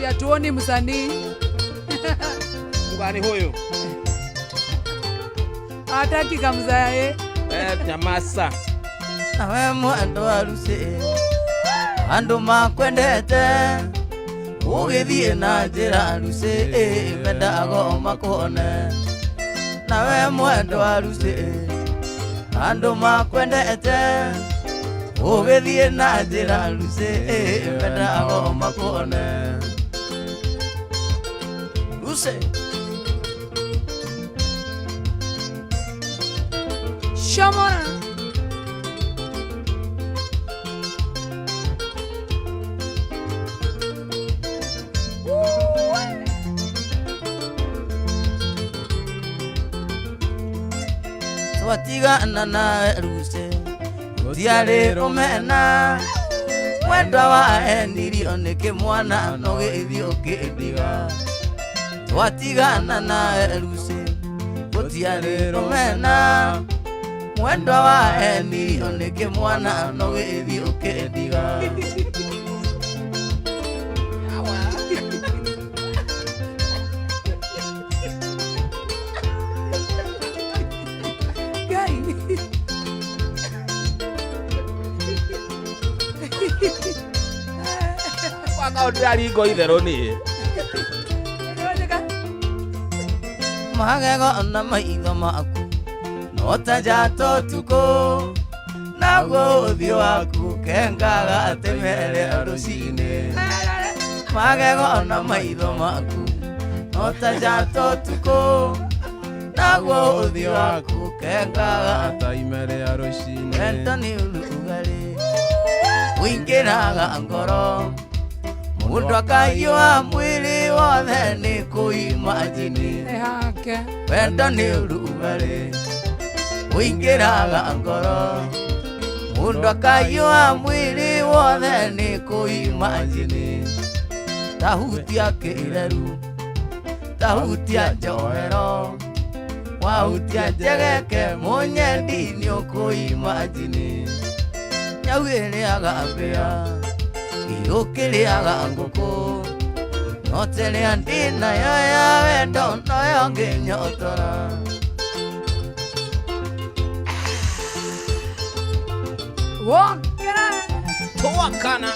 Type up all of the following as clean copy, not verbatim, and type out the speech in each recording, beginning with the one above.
Ati hatuoni msanii. Mgani huyu? Hataki kamzae. Eh, nyamasa. Nawe mwendo wa Lucy, andũ makwendete ũgĩthiĩ na njĩra Lucy, mendaga makuone. Nawe mwendo wa Lucy, andũ makwendete ũgĩthiĩ na njĩra Lucy, mendaga makuone. Lucy. Shomora. Twatigana nawe Lucy, gũtiarĩ rũmena. Mwendwa wa endirio nĩkĩ mwana no gĩthiĩ ũkĩndiga. Twatigana nawe Lucy, gũtiarĩ rũmena. Mwendwa wa endirio nĩkĩ mwana no gĩthiĩ ũkĩndiga. Guy. Waka ndĩraringo itherũ niĩ. Magego na maitho maku no ta njata ũtukũ, naguo ũthiũ waku kengaga atĩ mere rũcinĩ. Magego na maitho maku no ta njata ũtukũ, naguo ũthiũ waku kengaga Ta ime rĩa rũcinĩ. Wendo nĩ ũrugarĩ ũingĩraga ngoro, mũndũ akahiũha mwĩrĩ wothe nĩ kũimajini. Hake. Wendo nĩ ũrugarĩ ũingĩraga ngoro, mũndũ akahiũha mwĩrĩ wothe nĩ kũimajini. Tahutia kĩreru, tahutia njohero, wahutia njegeke mũnyendi nĩ ũkũimajini. Nyau ĩrĩaga mbĩa, ĩũkĩrĩaga ngũkũ, no tĩrĩa ndĩ nayo ya wendo noyo ngĩnyotora. Wokera. Twakana.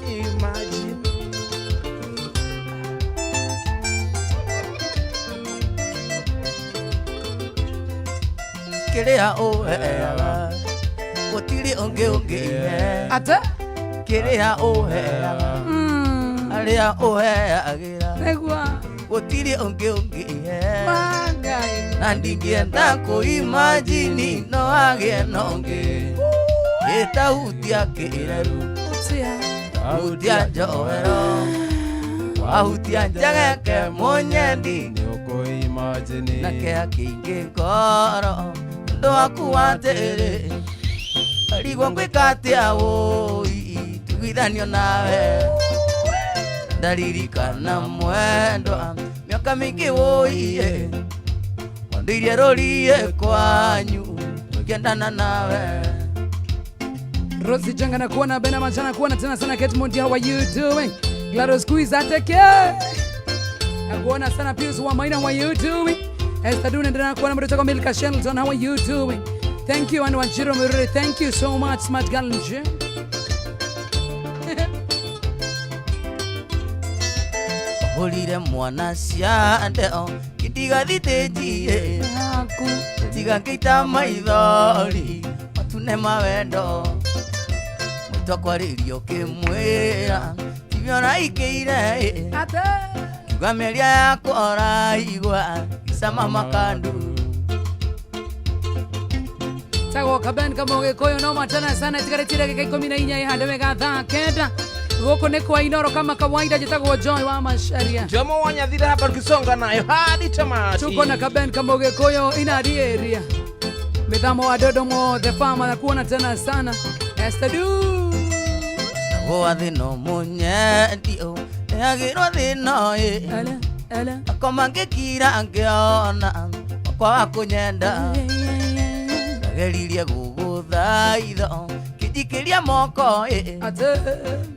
Imagine. Kĩrĩa ũheaga gũtirĩ ũngĩ ũngĩhe. Ate. Kĩrĩa ũheaga arĩa ũheagĩra Nĩguo. gũtirĩ ũngĩ ũngĩhe. Magai. Na ndingĩenda kũimajini no agĩe na ũngĩ. Ĩtahutia kĩreru, Tia. hutia njohero, wahutia njegeke mũnyendi Nĩ ũkũimagine. na kĩeha kĩingĩ ngoro ũndũ waku wa tĩrĩ arigwo ngwĩka atĩa wũi tugithanio nawe. Ndaririkana mwendwa mĩaka mĩingĩ wũiĩ wandirie rũriĩ kwanyu tũkĩendana nawe. Rosi Janga na kuona Bena Machana kuona tena sana Kate Monti, how are you doing? Gladys Squeeze ateke. Na kuona sana Pius wa Maina, how are you doing? Esther Dune endelea kuona mtoto wako Milka Shelton, how are you doing? Thank you and Wanjiro Mururi, thank you so much Smart Girl Nje. Hũrire mwana ciandeo kĩndigathitĩnjie Yaku. Tiga ngĩita maithori matune mawendo mũitũ akwarĩrio kĩmwĩra tibio ũraikĩire. Ate. Kiuga mĩario yakwa ũraigua icama makandu. Tagwo Kaben kama Gĩkũyũ no matana sana tigarĩtie ndagĩka 14 ihande wega thaa 9 gũkũ nĩ kwa Inoro kama kawaida. Njĩtagwo Joy wa Macharia. Jomo Wanyathira hapa tukisonga nayo hadi tamati. Tuko na Kaben kama Gĩkũyũ ina area mithamo wa Dodomo the farmer na kuona tena sana Esther Du. Naguo thĩna mũnyendi ndehagĩrwo thĩna ĩ Ala ala. Akoma ngĩkira ngĩona wakwa wa kũnyenda. Ndageririe gũgũtharia. Ngĩgũthaitha kĩnjikĩria moko Ate.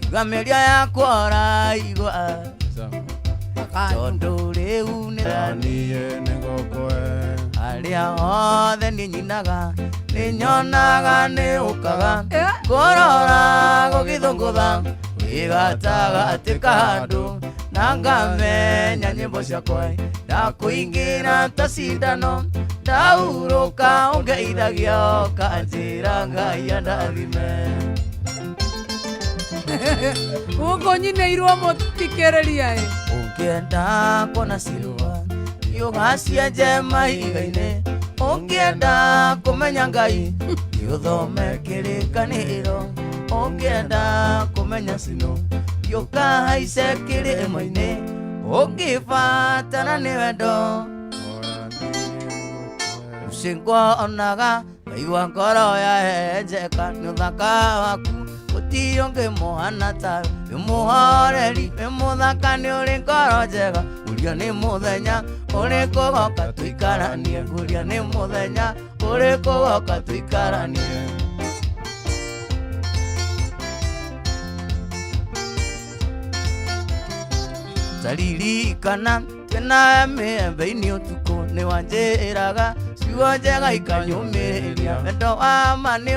Kiuga mĩario yakwa ũraigua tondũ rĩu nĩ Niĩ nĩngũkũhe arĩa othe nĩ nyinaga nĩ nyonaga nĩ ũkaga Eh. kũrora gũgĩthũngũtha wĩ gatagatĩ ka andũ na ngamenya nyĩmbo ciakwa ndakũingĩra ta cindano ndahurũka ũngeithagia ũkanjĩra Ngai andathime. Gũkũ nyinĩirwo mũthikĩrĩria ĩ. Ũngĩenda kuona silva ũgacienje mahiga-inĩ, ũngĩenda kũmenya Ngai ũthome kĩrĩkanĩro, ũngĩenda kũmenya sino ũkahaice kĩrĩma-inĩ, ũngĩbatara nĩ wendo ũcingwonaga ngaigua ngoro yahenjeka nĩ ũthaka waku gũtirĩ ũngĩ mũhana tawe, wĩ mũhoreri wĩ mũthaka nĩ ũrĩ ngoro njega, ngũria nĩ mũthenya ũrĩkũ ũgoka tũikaranie, ngũria nĩ mũthenya ũrĩkũ ũgoka tũikaranie. Taririkana twĩna mĩembe-inĩ ũtukũ nĩ wanjĩraga ciugo njega ikanyũmĩrĩria, wendo wa ma nĩ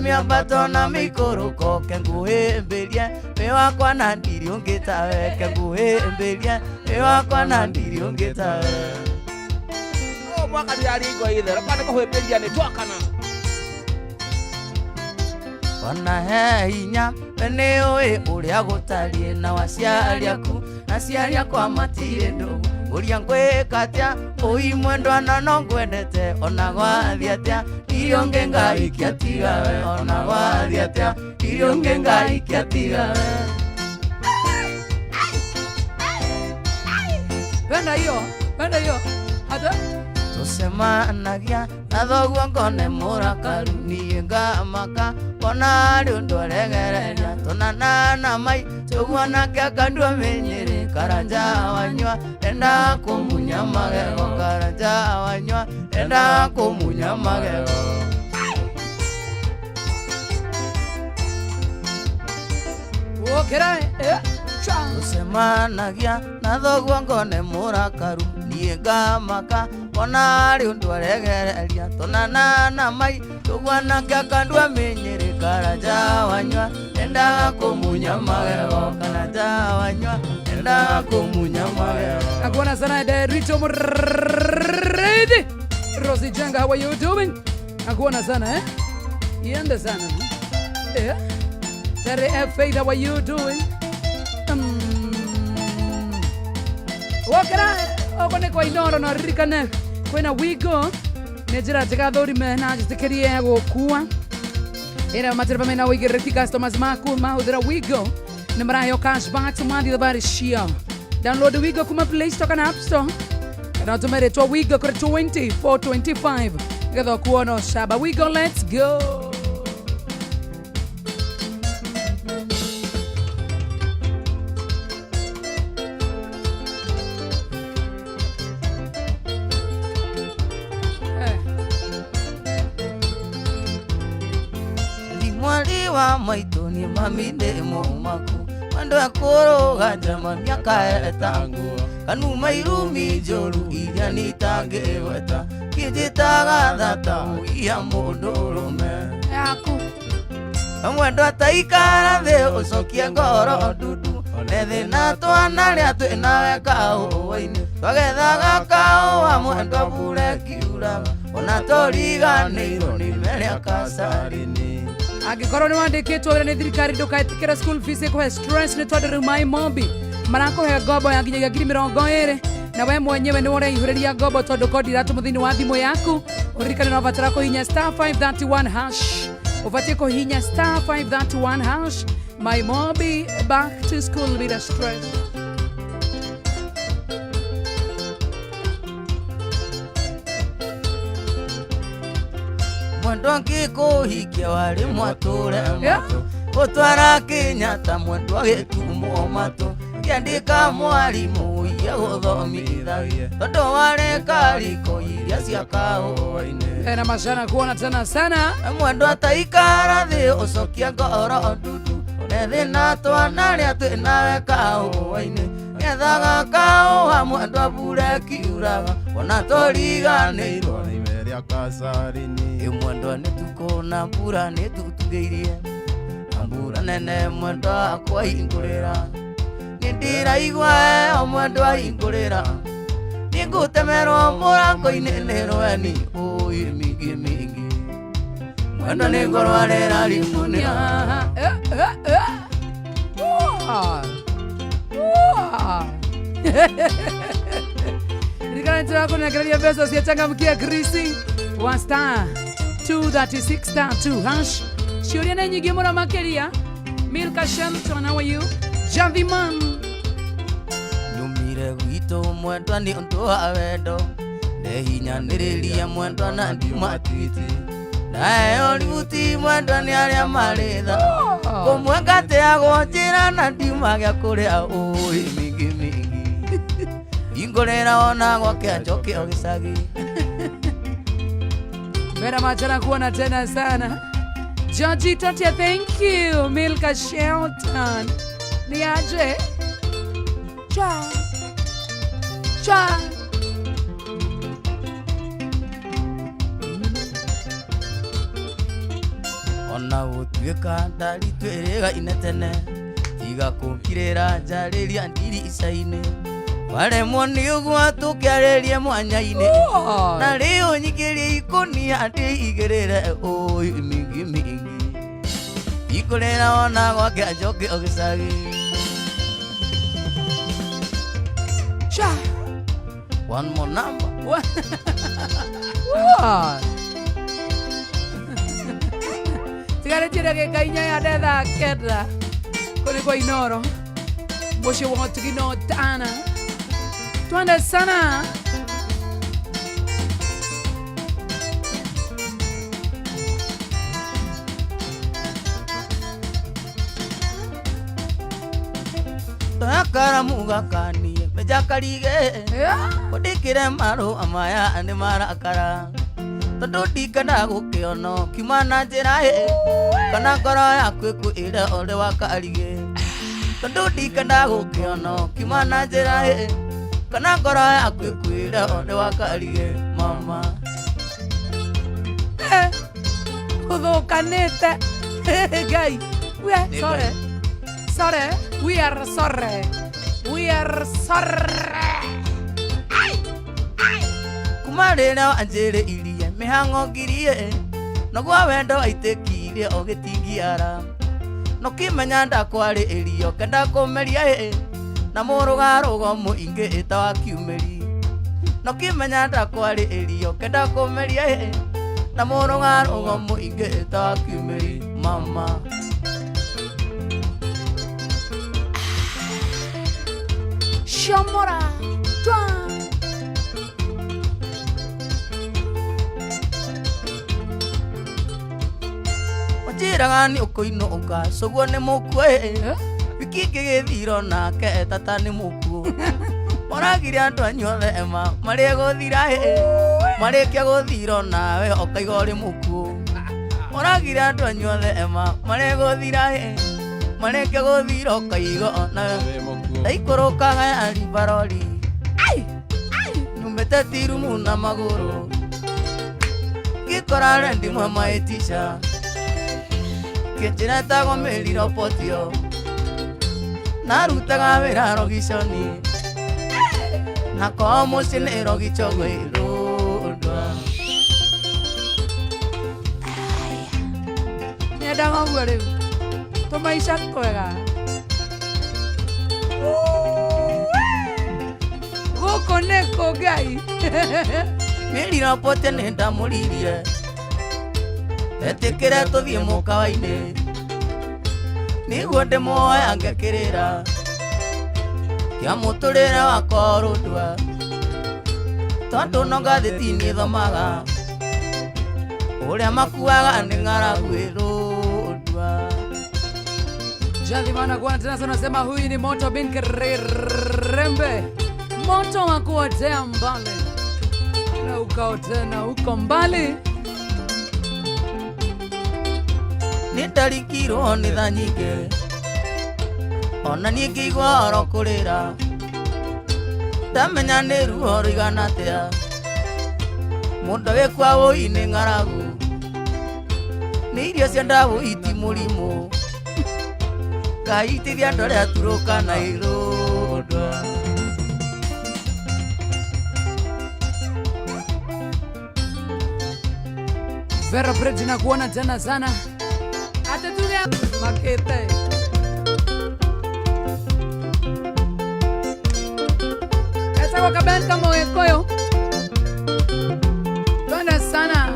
mĩambato na mĩikũrũko, ke ngũhĩmbĩrie wĩ wakwa na ndirĩ ũngĩ tawe, ke ngũhĩmbĩrie wĩ wakwa na ndirĩ ũngĩ tawe. O mwaka ndiraringwo itherũ kana kũhĩmbĩria nĩ twakana. Ona he hinya we nĩ ũĩ ũrĩa gũtariĩ na waciari aku na aciari akwa matirĩ ndũgũ, ũria ngwĩka atĩa ũi mwendwa na no ngwendete, ona gwathiĩ atĩa ndirĩ ũngĩ ngaikia tiga we, ona gwathiĩ atĩa ndirĩ ũngĩ ngaikia tiga we. Penda hiyo, penda hiyo. Ate. Tũcemanagia na thoguo ngone mũrakaru niĩ ngamaka ona arĩ ũndũ aregereria tũnana na mai tũguo nake akandua mĩnyĩrĩ karanja wanyua enda kũmunya magego, karanja wanyua enda kũmunya magego. Wokĩra ĩ. Cha. Tũcemanagia na thoguo ngone mũrakaru niĩ ngamaka ona arĩ ũndũ aregereria tũnana na mai tũguo nake akandua mĩnyĩrĩ karanja wanyua endaga kũmunya magego, karanja wanyua endaga kũmunya magego. Nakuona sana Derito Muridi. Rosie Jenga, how are you doing? Nakuona sana eh? Iende sana. Eh? Terry F. Faith, how are you doing? Wokera oko nĩ kwa Inoro na ririkane kwĩna Wigo nĩ njĩra njega thũrime na njĩtĩkĩrie gũkua ĩrĩa matereba mena ũigĩrĩrĩki customers maku mahũthĩra Wigo nĩ maraheo cashback mathiĩ thabarĩ ciao. Download Wigo kuma Play Store kana App Store kana ũtũme rĩtwa Wigo kũrĩ 2425 nĩgetha ũkuona ũcamba. Wigo, let's go. Eh. Mwari wa maitũ nĩ mami ndĩ mũmaku mwendo ekũrũga njama mĩaka ĩtanguo kanuma irumi njũru iria nitangĩgweta kĩnjĩtaga thata ia mũndũ ũrũme Yaku. Mwendo ataikara thĩ ũcokie ngoro ndundu one thĩna twana rĩa twĩnawe kahũa-inĩ twagethaga kahũa mwendwa mbura ĩkiura ona tũriganĩirwo nĩ merĩa kacarini. Angĩkorwo nĩ wandĩkĩtwo wĩra nĩ thirikari ndũkaĩtĩkĩre school fees ĩkũhe stress nĩ tondũ rĩu mai mombi marakũhe ngombo ya nginyagia 20,000 na we mwenyewe nĩ ũreihũrĩria ngombo tondũ kodi iratũmwo thĩinĩ wa thimũ yaku. Ũririkane no ũbatara kũhihinya star 531 hash, ũbatiĩ kũhihinya star 531 hash. My Mobi, back to school bila stress. Mwendwa ngĩkũhikia warĩ mwatũre Yeah. matũ gũtwara Kenyatta mwendwa gĩtumwo matũ. Ngĩandĩka mwarimũ iria gũthomithagia tondũ wareka riko iria cia kahũa-inĩ. Tena mashana kuona tena sana. Mwendwa taikara thĩ ũcokia ngoro ndundu one thĩna twana rĩa twĩ nawe kahũa-inĩ gethaga kahũa mwendwa mbura ĩkiuraga ona tũriganĩirwo nĩ ime rĩa kacarini. Ĩ mwendwa nĩ tukũ na mbura nĩ tutugĩirie na mbura nene mwendwa akwa hingũrĩra nĩ ndĩraigua heho mwendwa hingũrĩra nĩngũtemerwo mũrango-inĩ nĩ rweni ũĩ mingĩ mingĩ mwendwa nĩ ngũrwarĩra rimunia. Eh, eh, eh. Wow. Wow. Ririkana njĩra yako nĩangereria mbeca cia changamkia Krisi wa star 236 star 2 hash. Ciũria nĩ nyingĩ mũno makĩria. Milka Shelton, how are you? Javi Man. Nyumire gwitũ mwendwa nĩ ũndũ wa wendo ndehinyanĩrĩria mwendwa na ndiuma twiti naeo ributi mwendwa nĩ arĩa marĩ tha kũmwe ngateagwo njĩra na ndiuma gĩa kũrĩa ũĩ mingĩ mingĩ ingũrĩra ona gwake njoke o gĩcagi. Bera machana kuona tena sana. Georgie Tatia, thank you. Milka Shelton. Niaje? Cha. Cha. Ona gũtuĩka ndari twĩrĩgaine tene tiga kũngirĩra njarĩria ndirica-inĩ waremwo nĩ ũguo tũkĩarĩrie mwanya-inĩ Oh. na rĩu nyingĩrie ikũnia ndĩigĩrĩre ũĩ mingĩ mingĩ ikũrĩra ona gwake njoke o gĩcagi. Cha. One more number. What? What? Tigarĩtie ndagĩka inya ya thaa kenda kũrĩ kwa Inoro mũciĩ wa ũtugi no tana twende sana. Karamu gakanie mejakarige Yeah. Kũndĩkĩre marũa maya nĩ marakara tondũ ndikenda gũkĩono kiuma na njĩra ĩ kana ngoro yaku ĩkwĩre ũrĩ wakarige tondũ ndikenda gũkĩono kiuma na njĩra ĩ kana ngoro yaku ĩkwĩre ũrĩ wakarige mama. Eh, ũthũkanĩte Ngai we Nĩ sorry sorry, we are sorry, we are sorry. Kuma rĩrĩa wanjĩrĩirie mĩhang'o ngirie noguo wendo waitĩkirie ũgĩtingiara nũkĩmenya ndakwarĩrio kenda kũmeria ĩ na mũrũgarũgo mũingĩ ĩta wa kiumĩri nũkĩmenya ndakwarĩrio kenda kũmeria ĩ na mũrũgarũgo mũingĩ ĩta wa kiumĩri mama. Shomora twa. Wanjĩraga nĩ ũkũinũka cũguo nĩ mũkuo ĩ Eh? wiki ngĩgĩthiro nake tata nĩ mũkuo moragire andũ anyu othe ema marĩa gũthira ĩ marĩkia gũthiro nawe ũkaiga ũrĩ mũkuo moragire andũ anyu othe ema marĩa gũthira ĩ marĩkia gũthiro ũkaiga nawe Wĩ mũkuo. ndaikũrũkaga ya ribarori nyumĩte tirumu na magũrũ ngĩkora rendi mwe maĩtica kĩnjĩra etagwo mĩrirobotio narutaga wĩra rogiconi na kwao mũciĩ nĩ rogichogwĩrũndwa. Nyendaga ũguo rĩu tũmaica twega gũkũ nĩkũ Ngai. Mĩrirobotio nĩ ndamũririe etĩkĩre tũthiĩ mũkawa-inĩ nĩguo ndĩmuoya ngekĩrĩra kĩa mũtũrĩre wakwa rũndua tondũ no ngathĩti nĩthomaga ũrĩa makuaga nĩ ng'aragu ĩrũndua. Jadhimana kuona tena sana, unasema huyu ni moto bin Kirembe, moto wa kuotea mbali na ukaotea huko mbali. Nĩ ndarikirwo nĩ tha nyingĩ ona niĩ ngĩigua oro kũrĩra ndamenya nĩ ruo rũigana atĩa mũndũ wĩkua wũi nĩ ng'aragu nĩ irio cia ndawũi ti mũrimũ Ngai teithia andũ arĩa turũkana irũndwa. Vera Bridge na kuona tena sana. Atatulia makete. Esa kwa kaben kama wekoyo. Twende sana.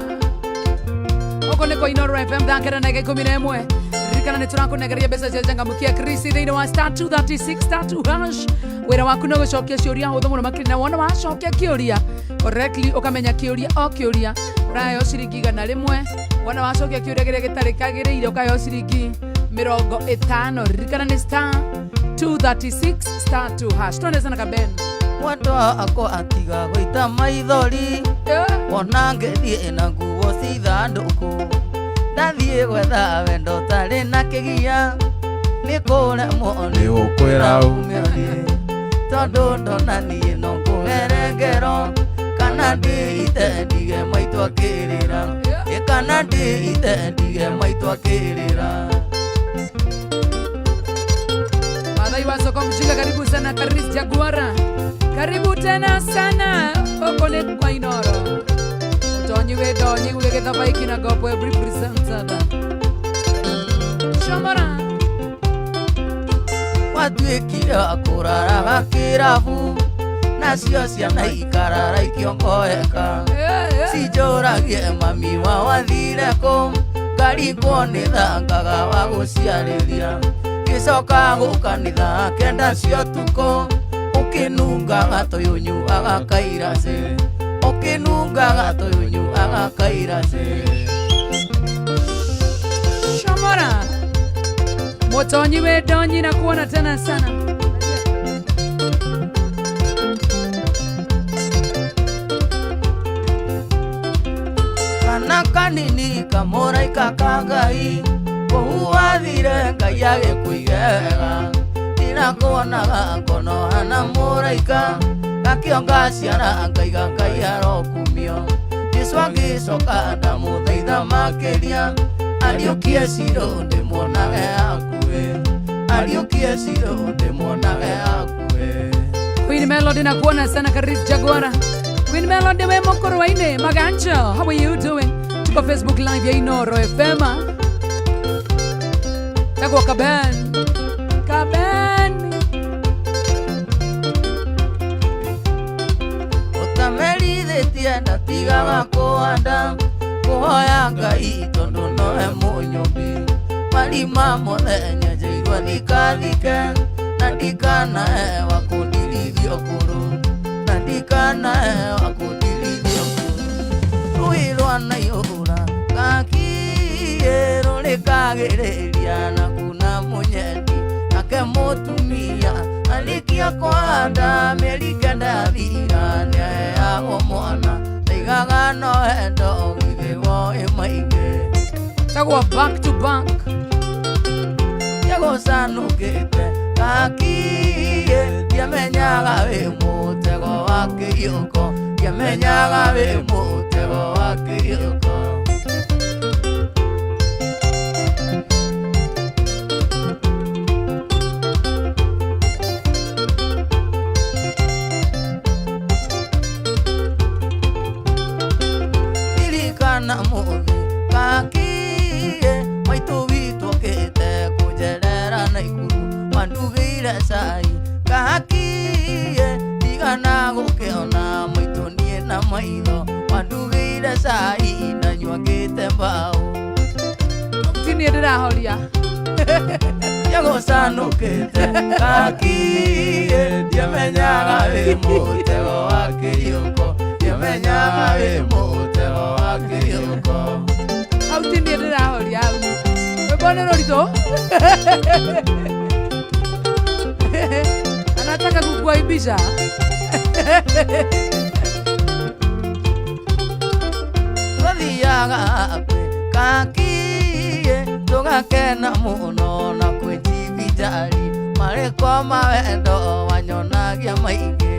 Huko niko Inoro FM thakera na 11. Ririkana nĩ tũrakũnengeria mbeca cia changamkia Chris thĩinĩ wa star 236 star 2 hash. Wĩra waku no gũcokia ciũria hũthũ mũno makĩria na wona wacokia kĩũria correctly ũkamenya kĩũria o kĩũria ũraheo ciringi 100. Wona wacokia kĩũria kĩrĩa gĩtarĩ kagĩrĩire ũkaheo ciringi 50. Ririkana nĩ star 236 star 2 hash. Twende sana Kaben. Mwendwa akwa atiga gũita maithori wona ngĩthiĩ na nguo cithandũkũ ndathiĩ gwetha wendo ũtarĩ na kĩgia nĩ kũremwo Nĩ gũkwĩra ume ũthiĩ tondũ ndona niĩ no ngũgere ngero kana ndĩite ndige maitũ akĩrĩra ĩ kana ndĩite ndige maitũ akĩrĩra. Madhai wa soko mjinga, karibu sana Karis Jaguara, karibu tena sana huko ni kwa Inoro. Utonyi we donyi we gethaba ikina gopo every presenter. Shomora watuĩkire wa kũraraga kĩrabu nacio ciana ikarara ikĩongoeka cinjũragie mami wao athire kũ ngarigwo nĩ thangaga wa gũciarĩria ngĩcoka gũka nĩ thaa kenda cia ũtukũ ũkĩnungaga tũyũnyuaga kairacĩ ũkĩnungaga tũyũnyuaga kairacĩ. Shomora Motonyi we donyi na kuona tena sana. Kana kanini kamũraika ka Ngai kũu wathire Ngai agĩkũige wega ndirakuonaga ngono hana mũraika gakĩonga ciara ngaiga Ngai arokumio Jesũ agĩcoka ndamũthaitha makĩria ariũkie Shilo ndĩmuonage hakuhĩ ariũkie Shilo ndĩmuonage hakuhĩ. Queen Melody na kuona sana Karis Jaguara. Queen Melody we mokoro waine Maganjo, how are you doing? Tuko Facebook live ya Inoro FM. Tagwa Kaben. Kaben. Ũtamerithĩtie ndatigaga kũhanda kũhoya Ngai tondũ nowe mũnyũmbi marima mothe nyenjeirwo thikathike na ndikanahewa kũndirithio kũrũ na ndikanahewa kũndirithio kũrũ rũĩ rwa Naihũra gakiĩ rũrĩkagĩrĩria na kuna mũnyendi nake mũtumia arĩkia kũhanda mĩeri kenda yathira nĩaheagwo mwana ndaigaga no wendo githĩ woĩ maingĩ. Tagwa back to back. Nĩgũcanũkĩte gakiĩ ndiamenyaga wĩ mũtego wa kĩhiũko ndiamenyaga wĩ mũtego wa kĩhiũko. Ririkana mũthĩ gakiĩ maitũ witũ okĩte kũnjerera Naikuru wandugĩire cai gakiĩ ndigana gũkĩona maitũ niĩ na maitho wandugĩire cai ndanyua ngĩte mbaũ. Ti niĩ ndĩrahoria. Nĩgũcanũkĩte gakiĩ ndiamenyaga wĩ mũtego wa kĩhiũko ndiamenyaga wĩ mũtego wa kĩhiũko. Hau ti niĩ ndĩrahoria hau. Rwĩmbo Mbona Rorito? Anataka kukuaibisha. Twathiaga kakie tũgakena mũno na kwĩjibitari marĩ kwa mawendo wanyonagia maingĩ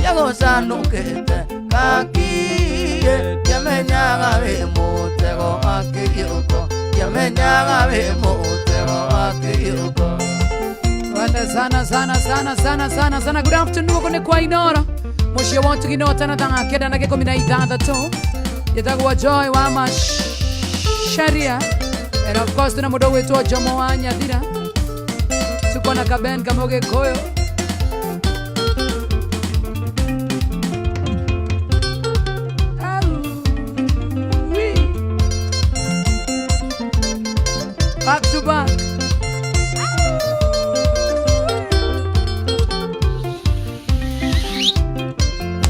yagũcanũkĩte kakie ndiamenyaga wĩ mũtego wa kĩriũko, ndiamenyaga wĩ mũtego wa kĩriũko. Asante sana sana sana sana sana sana. Good afternoon huko ni kwa Inoro. Muciĩ wa Tugino tana tanga kenda na 16. Yetagwo Joy wa Masharia. And of course tuna mũndũ gwĩtwo Jomo wa Nyathira. Tuko na Kaben Kamoge Koyo. Au. Back to back.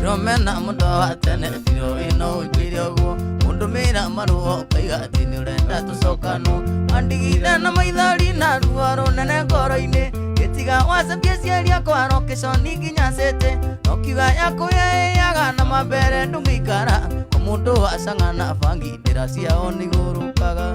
Romena mũndũ wa tene ndiũĩ no ũnjĩre ũguo mũndũmĩra marũa ũkaiga atĩ nĩ ũrenda tũcokanwo wandigire na maithori na ruo rũnene ngoro-inĩ gĩtiga wacambia ciaria kwaro kĩconi nginya cĩtĩ no kiuga yakũyaĩyaga na mambere ndũngĩikara o mũndũ acang'ana bangi ndĩra ciao nĩigũrũkaga.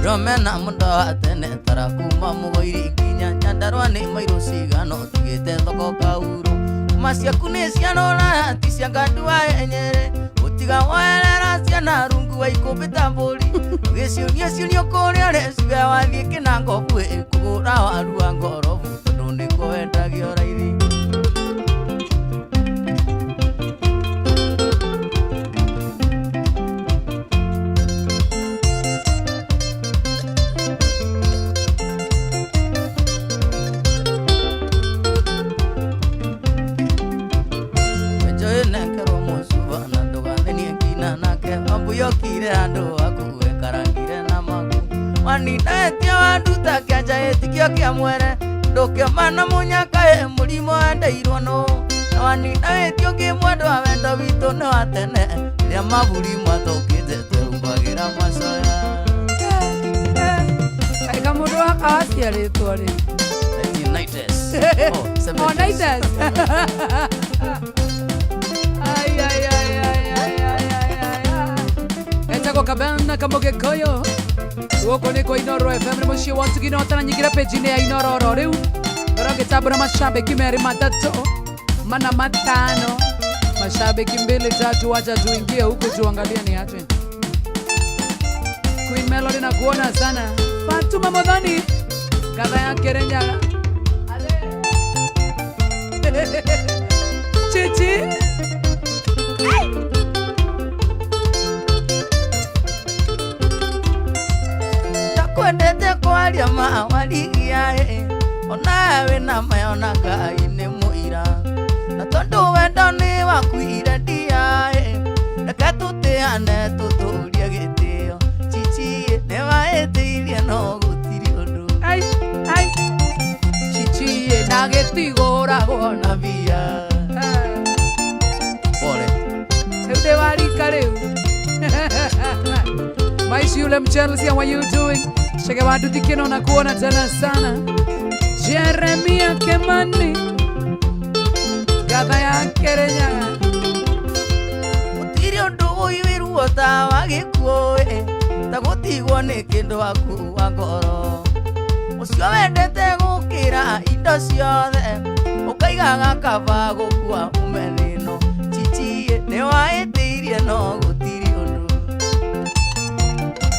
Romena mũndũ wa tene tara kuma mũgũiri nginya Nyandarua nĩ mairũ cigana ũtigĩte thoko kauro ma ciaku nĩ cianora ti cia ngandua enyere gũtiga woerera ciana rungu wa ikũmbĩ ta mbũri ũgĩciũnia ciũnio kũrĩa ũreciga wathiĩ kĩnangobu kũgũra waru wa ngorobu tondũ nĩkuo wendagio raithi. Njoĩ nengerwo mũcuba na ndũgathenie nginya nake wambuyokire handũ hakuwe karangire na maku wanindaetia wanduta kĩanja gĩtikio kĩa mwere ndũkĩoma na mũnyaka ĩ mũrimũ wendeirwo nũ na wanindaĩtio ngĩmwendwa wendo witũ nĩ wa tene rĩrĩa maburi matũkĩte twehumbagĩra macoya. Kaĩ mũndũ aciarĩtwo rĩ? 1990s. Oh, 70s. Oh, 90s. Ai, ai, ai, ai, ai, ai, ai, ai, ai. Etagwo Kabena Kamoge Koyo. Gũkũ nĩ kwa Inoro FM nĩ mũciĩ wa Tugino tana nyingĩra page-inĩ ya Inoro oro rĩu. Ngorwo ngĩtambũra mashabiki merĩ matatũ mana matano mashabiki mbili tatu, wacha tuingie huku tuangalie ni aje. Queen Melody na kuona sana. Fatuma Modhani kadha ya Kerenyaga. Chichi. Ndakwendete kwaria ma warigia ĩ onawe na mayona Ngai nĩ mũira na tondũ wendo nĩ wakuire ndia ĩ reke tũtĩane tũtũrie gĩtĩo chichi nĩ waĩtĩirie no gũtirĩ ũndũ. Ai, ai. Chichi na gĩtigũragwo na na mbia pole. Rĩu ndĩ warika rĩu. Maishi yule mchelsea, how are you doing? Shege wa Nduthi Kino na kuona tena sana. Jeremia Kemani Gatha ya Kerenyaga. Gũtirĩ ũndũ ũiyũirwo ta wa gĩkuũ ĩ ta gũtigwo nĩ kĩndũ waku wa ngoro ũcio wendete gũkĩra indo ciothe ũkaigaga kaba gũkua ume thĩno chichi nĩ waĩtĩirie no gũtirĩ ũndũ.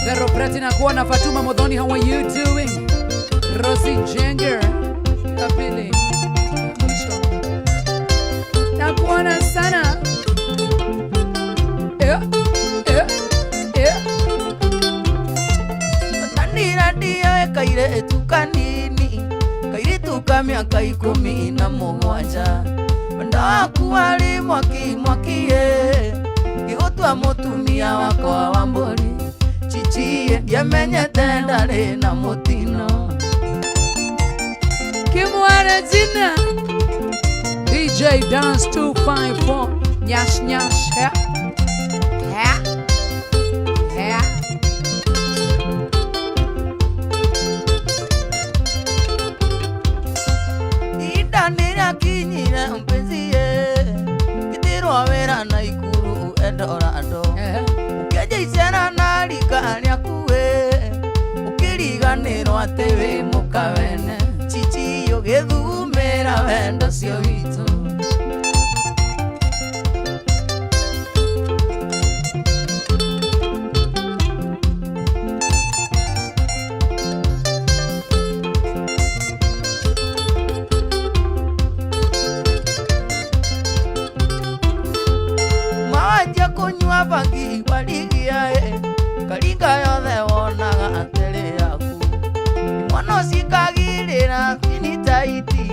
Zero Preti na kuona Fatuma Modhoni, how are you doing? Rosie Jenger ya pili mwisho na kuona sana. Eh, eh, eh. Tanira ndio kairĩtu kanini kairĩtu ka mĩaka 17 wendo waku warĩ mwaki mwaki ĩ ngĩgũtua Na mũtumia wakwa wa mbũri chichie ndiamenyete ndarĩ na mũtino. Kimwana jina DJ Dance 254 Nyash nyash yeah. Yeah. Yeah. Ihinda nĩrĩakinyire mpenzie ngĩtĩrwo wĩra na Ikuru Eldorado. Ũkĩenja icera na rika rĩaku ũkĩriganĩrwo atĩ wĩ mũka wene chichi ũgĩthumĩra wendo ũcio witũ. Mawanjia kũnyua bangi warigia karinga yothe wonaga atĩrĩ yaku mwana ũcikagirĩra finitaiti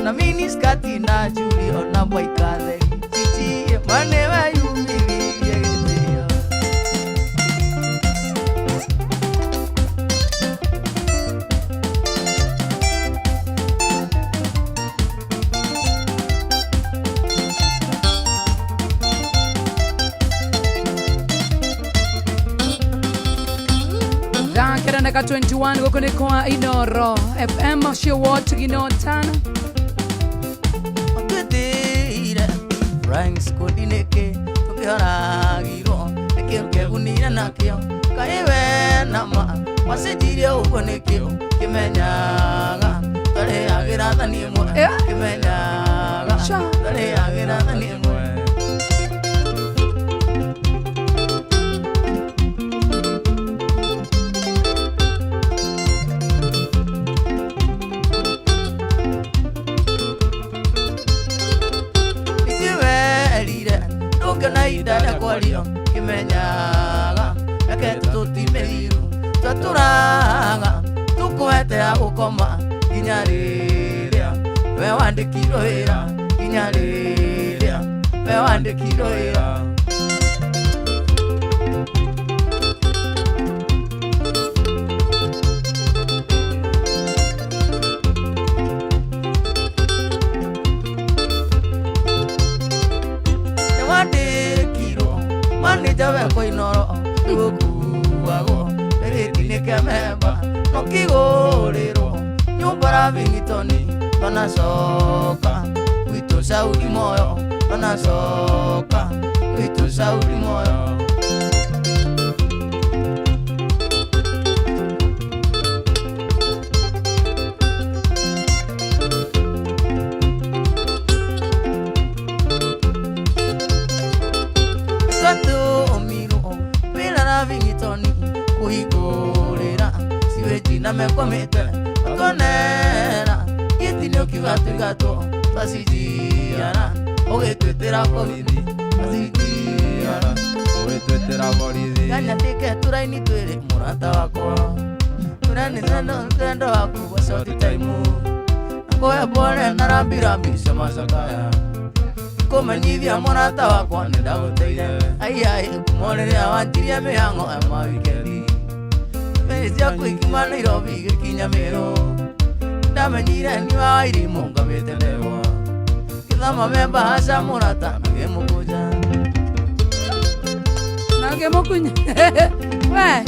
na miniskati na Juli ona mwaikatheri chichi mane weyumithirie gĩtĩo. Thakera ndaka 21 gũkũ nĩ kwa Inoro FM cio wot ginotana. Twĩtĩire Franks kũndi nĩkĩ tũkĩhoragirwo nĩkĩ ũkĩgunire nakĩo kaĩ we nama wacenjirie ũguo nĩkĩ kĩmenyaga twarĩagĩra thani ĩmwe kĩmenyaga twarĩagĩra thani ĩmwe. Ithuĩ ndũngĩona ihinda rĩa kwaria kĩmenyaga reke tũtũti mĩthiru twatũraga tũkũhete ya gũkoma nginya rĩrĩa we wandĩkirwo wĩra nginya rĩrĩa we wandĩkirwo wĩra. Nĩwandĩkirwo manĩja wekwa Inoro gũkuagwo gĩti-inĩ kĩa memba nokĩgũrĩrwo nyũmba Lavingtoni tonacoka gwitũ Saudi moyo tonacoka gwitũ Saudi moyo. Twatũmirwo wĩra Lavingtoni kũhingũrĩra siweji na mekwamĩte tuonera gĩti-inĩ ũkiuga tũigatwo twacijiara ũgĩtwĩtĩra borithi twacijiara ũgĩtwĩtĩra borithi. Nganyandĩke tũraini twĩrĩ mũrata wakwa tũrani waku wa short time kũhe pole na rambirambi cia macakaya kũmenyithia mũrata wakwa nĩ ndagũteire aiai kuma rĩrĩa wanjirie mĩhang'o ya mawikendi meri ciaku ikiuma Nairobi igĩkinya Mĩrũ ndamenyire niwe wa irimũ ngamĩte ndegwa ngĩthama membahaca mũrata na ngĩmũkũnja Na ngĩmũkunya we.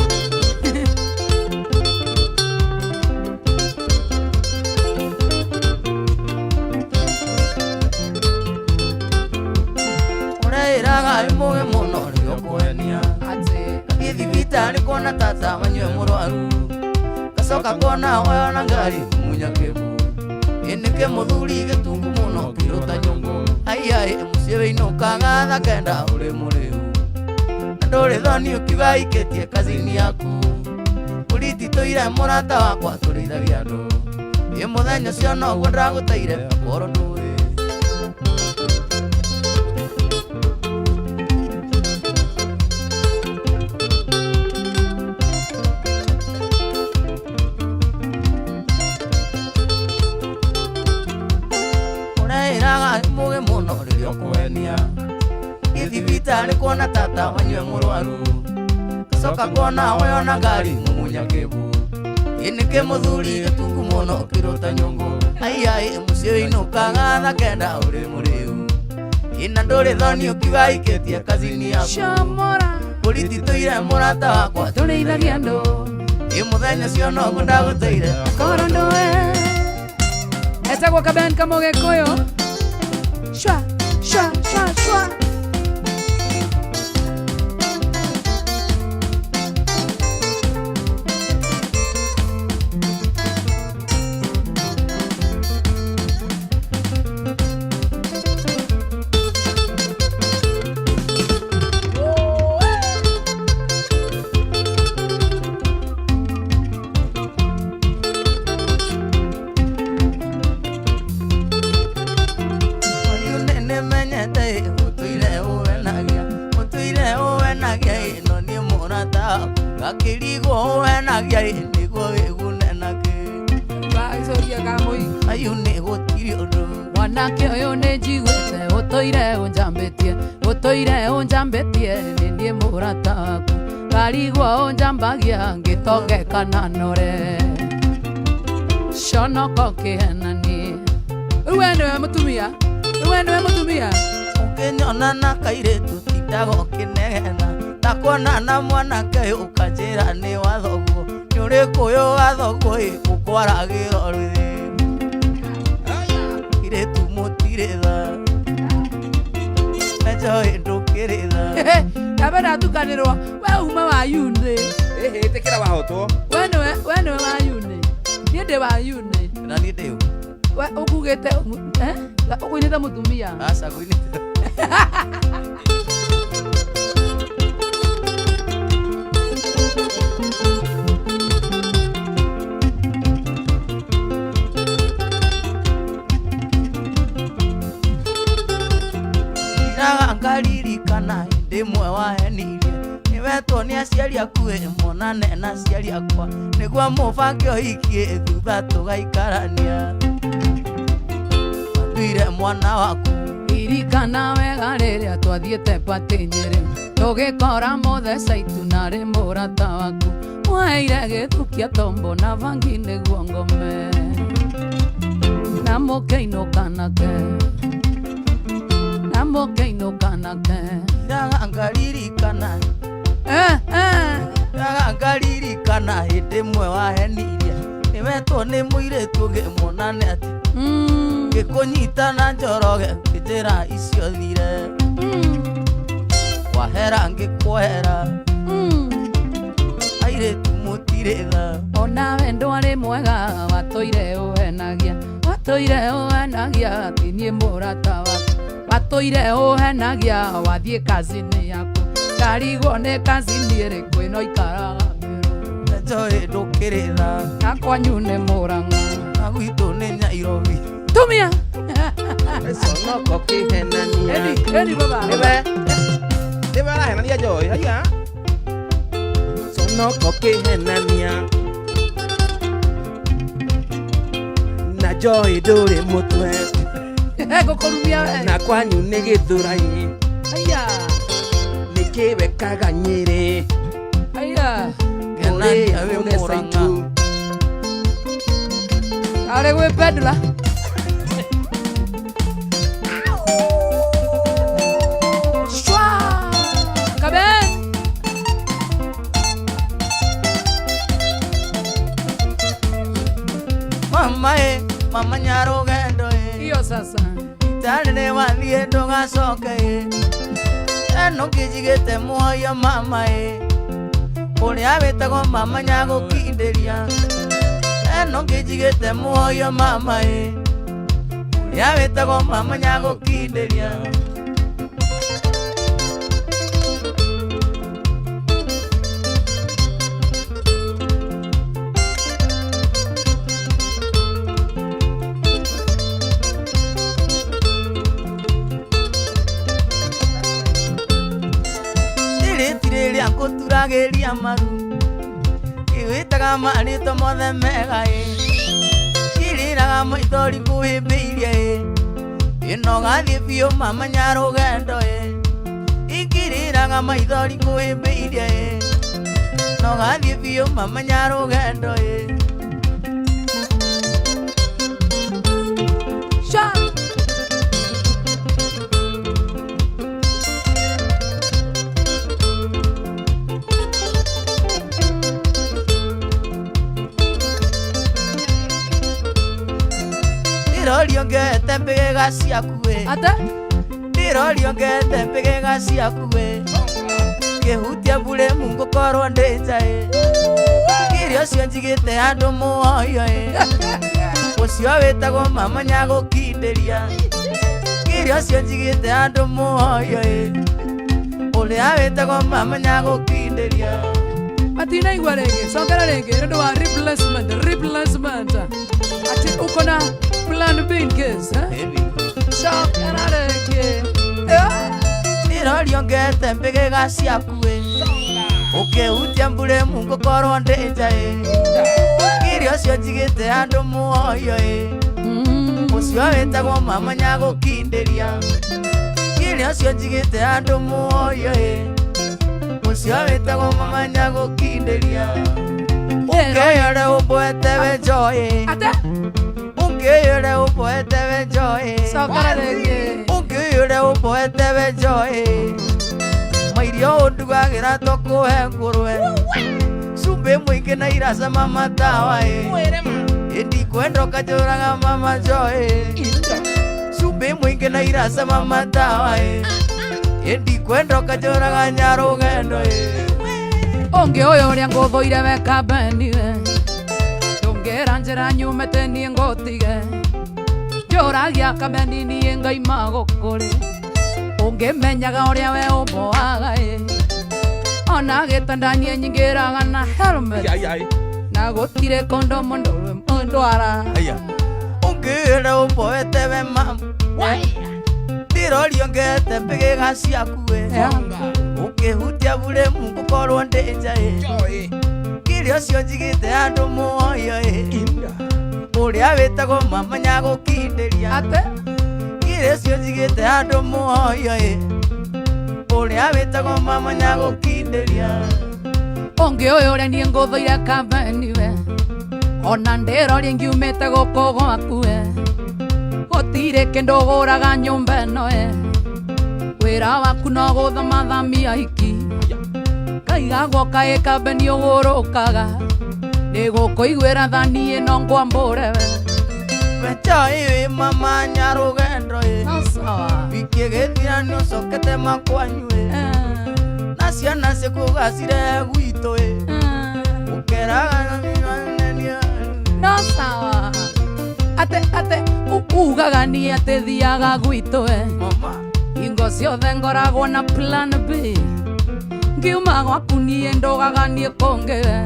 Ũreĩraga wĩ mũgĩ mũno rĩrĩa ũkũhenia Atĩ Gathiĩ thibitarĩ kuona tata manyue mũrwaru gacoka kuona oyo na ngari kũmunya kĩbu ĩ nĩkĩ mũthuri gĩtungu mũno kĩrũta nyũngũ aiai mũciĩ wĩinũkaga thaa kenda ũrĩ mũrĩu na ndũrĩ thoni ũkiuga aikĩtie kazini yaku ũriti tũire mũrata wakwa tũrĩithagia andũ ĩ mũthenya ũcio noguo ndagũteire korwo ndũĩ. Ũreĩraga wĩ mũgĩ mũno rĩrĩa ũkũhenia gĩthibitarĩ kuona tata ta wanyue mũrwaru Coka kuona weyona ngari mumunya kĩbu Ĩnĩkĩ mũthuri gĩtungu mũno ũkĩrũta nyũngũ Aiai mũciĩ wĩinũkaga thaa kenda ũrĩ mũrĩu Ĩna ndũrĩ thoni ũkiuga ikĩtie kazini yaku Shomora Ũrititũire mũrata wakwa tũrĩithagia andũ Ĩ mũthenya ũcio noguo ndagũteire koro ndũe etagwo Kaben Kamũgĩkũyũ shwa shwa shwa shwa Ũyũ nĩmenyete ũtũire ũwenagia ũtũire ũwenagia ĩno nĩ mũrata waku ngakĩrigwo ũwenagia nĩguo wĩgune nakĩ Bagĩcokia kamũi Ayũ nĩ gũtirĩ ũndũ mwanake ũyũ nĩ njiguĩte ũtũire ũnjambĩtie ũtũire ũnjambĩtie nĩ niĩ mũrata waku ngarigwo ũnjambagia ngĩtonge kana nore conoko kĩhenanie rĩu we nĩwe mũtumia rĩu we nĩwe mũtumia ũkĩnyona na kairĩtu tindaga ũkĩnegena ndakuona na mwanake ũkanjĩra nĩ wa thoguo nĩ ũrĩkũyũ wa thoguo ĩ ũkwaragĩra rwĩthĩ irĩtu mũtirĩ tha njoĩ ndũkĩrĩ tha ndabe ndatukanĩrwo we uma wa yunĩ Ĩhĩ, ĩtĩkĩra wahotwo. we nĩwe we nĩwe wa yunĩ niĩ ndĩ wa yunĩ na niĩ ndĩ ũ we ũkugĩte eh? Ũkũinĩte mũtumia aca ngũinĩte Ndiraga ngaririkana hĩndĩ ĩmwe wahenirie nĩwetwo nĩ aciari aku ĩ monane na aciari akwa nĩguo mũbange ũhiki ĩ thutha tũgaikarania wanduire mwana waku ririkana wega rĩrĩa twathiĩte patĩ Nyĩrĩ tũgĩkora mũtheca itu narĩ mũrata waku mwaheire gĩthukia tombo na bangi nĩguo ngome na mũkĩinũka nake na mũkĩinũka nake Ndiraga ngaririkana eh, eh. Ndiraga ngaririkana hĩndĩ ĩmwe wahenirie nĩwetwo nĩ mũirĩtu ũngĩ monane atĩ Mm, ngĩkũnyita na njoroge ngĩnjĩra icio thire mm, wahera ngĩkuohera mm. airĩtu mũtirĩ tha onawe ndwarĩ mwega watũire ũhenagia watũire ũhenagia ti niĩ mũrata waku watũire ũhenagia wathiĩ kazini yaku ndarigwo nĩ kazini ĩrĩkũ ĩno ikaraga Mĩrũ njoĩ ndũkĩrĩ tha na kwanyu nĩ Mũrang'a na gwitũ nĩ Nyairobi tumia Conoko kĩhenania. eni eni baba Nĩwe. Nĩwe arahenania Joy, haiya. Conoko kĩhenania. Na Joy ndũrĩ mũtwe. ngũkũrumia we Na kwanyu nĩ Gĩthũrai. aya Nĩkĩ wekaga Nyĩrĩ. aya Kenania wĩ Mũrĩ Mũrang'a Caitu. arĩ gwĩ pendula Shwa! Kaben! mama ĩ mama nyarũgendo ĩ Hiyo sasa. itarĩ nĩ wathiĩ ndũgacoke ĩ eno ngĩnjigĩte muoyo mama ĩ ũrĩa wĩtagwo mama nyagũkindĩria eno ngĩnjigĩte muoyo mama ĩ ũrĩa wĩtagwo mama nyagũkindĩria Rĩrĩ rĩrĩa ngũturagĩria maru ngĩwĩtaga marĩtwa mothe mega ĩ ngirĩraga maithori ngũhĩmbĩirie ĩ ĩno gathiĩ biũ mama nyarũgendo ĩ ingirĩraga Ndĩrarĩraga maithori ngũhĩmbĩirie ĩ. No gathiĩ biũ mama nyarũgendo ĩ. Sha. Ndĩrorio ngete mbĩgĩga ciaku ĩ. Ate? Ndĩrorio ngete mbĩgĩga ciaku ĩ. Ngĩhutia buremu ngũkorwo ndĩ nja ĩ. Kĩrĩa ũcio njigĩte andũ muoyo ĩ. Ũcio wĩtagwo mama nyagũkindĩria. Kĩrĩa ũcio njigĩte andũ muoyo ĩ. Ũrĩa wĩtagwo mama nyagũkindĩria. Matinaigua rĩngĩ, cokera rĩngĩ nĩ ũndũ wa replacement, replacement. Ati uko na plan B in case, eh? Baby. Cokera rĩngĩ. Eh? Ndĩrorio ngete mbĩgĩga ciaku ĩ. Ũkĩhutia mburemu ngũkorwo ndĩ nja ĩ. Kĩrĩa ũcio njigĩte andũ muoyo ĩ. Mm. Ũcio wĩtagwo mama nyagũkindĩria. Kĩrĩa ũcio njigĩte andũ muoyo ĩ. Ũcio wĩtagwo mama nyagũkindĩria. Ũngĩyore ũmboete we njoĩ. Ate? Ũngĩyore ũmboete we njoĩ. Cokera rĩngĩ. Ũngĩyore ũmboete we njoĩ. Mairio ũndugagĩra tũkũhe ngũrwe. Cumbĩ mũingĩ na iracama matawa ĩ. Ĩndikwenda ũkanjũraga mama njoĩ. Cumbĩ mũingĩ na iracama matawa ĩ. Ĩndikwenda ũkanjũraga nyarũgendo ĩ. Ũngĩ ũyũ ũrĩa ngũthũire we kambeniwe. Ndũngĩra njĩra nyumĩte niĩ ngũtige. Njũragia kambeni niĩ ngaima gũkũrĩ. Ũngĩmenyaga ũrĩa we ũmboaga ĩ. Ona gĩtanda niĩ nyingĩraga na helmet. Ai ai. Na gũtirĩ kũndũ mũndũ ndwara. Aya. Ũngĩra ũmboete we mama. Ndĩrorio ngete mbĩgĩga ciaku ĩ. Yeah. Ũkĩhutia buremu ngũkorwo ndĩ nja ĩ. Joy. Kĩrĩa ũcio njigĩte andũ muoyo ĩ. Inda. Ũrĩa wĩtagwo mama nyagũkindĩria. Ate? Kĩrĩa ũcio njigĩte andũ muoyo ĩ. Ũrĩa wĩtagwo mama nyagũkindĩria. Ũngĩ ũyũ ũrĩa niĩ ngũthũire kambeniwe. Ona ndĩroria ngiumĩte gũkũ gwaku we. Gũtirĩ kĩndũ ũgũraga nyũmba ĩno ĩ. Wĩra waku no gũthamathamia iki. Kaigagwo kaĩ kambeni ũgũrũkaga. Nĩ gũkũiguĩra tha niĩ no ngwambũre we. We njoĩ wĩ mama nyarũgendo ĩ. No sawa. Wiki ĩgĩthira nĩũcokete makwanyu ĩ. Eh, Na ciana ciakũgacire gwitũ ĩ. eh. Ũkeraga na mĩmanenia. No sawa. Ate ate ugaga niĩ atĩ thiaga gwitũ we. Mama. Hingo ciothe ngoragwo na plan B. Ngiuma gwaku niĩ ndũgaga niĩ kũngĩ we.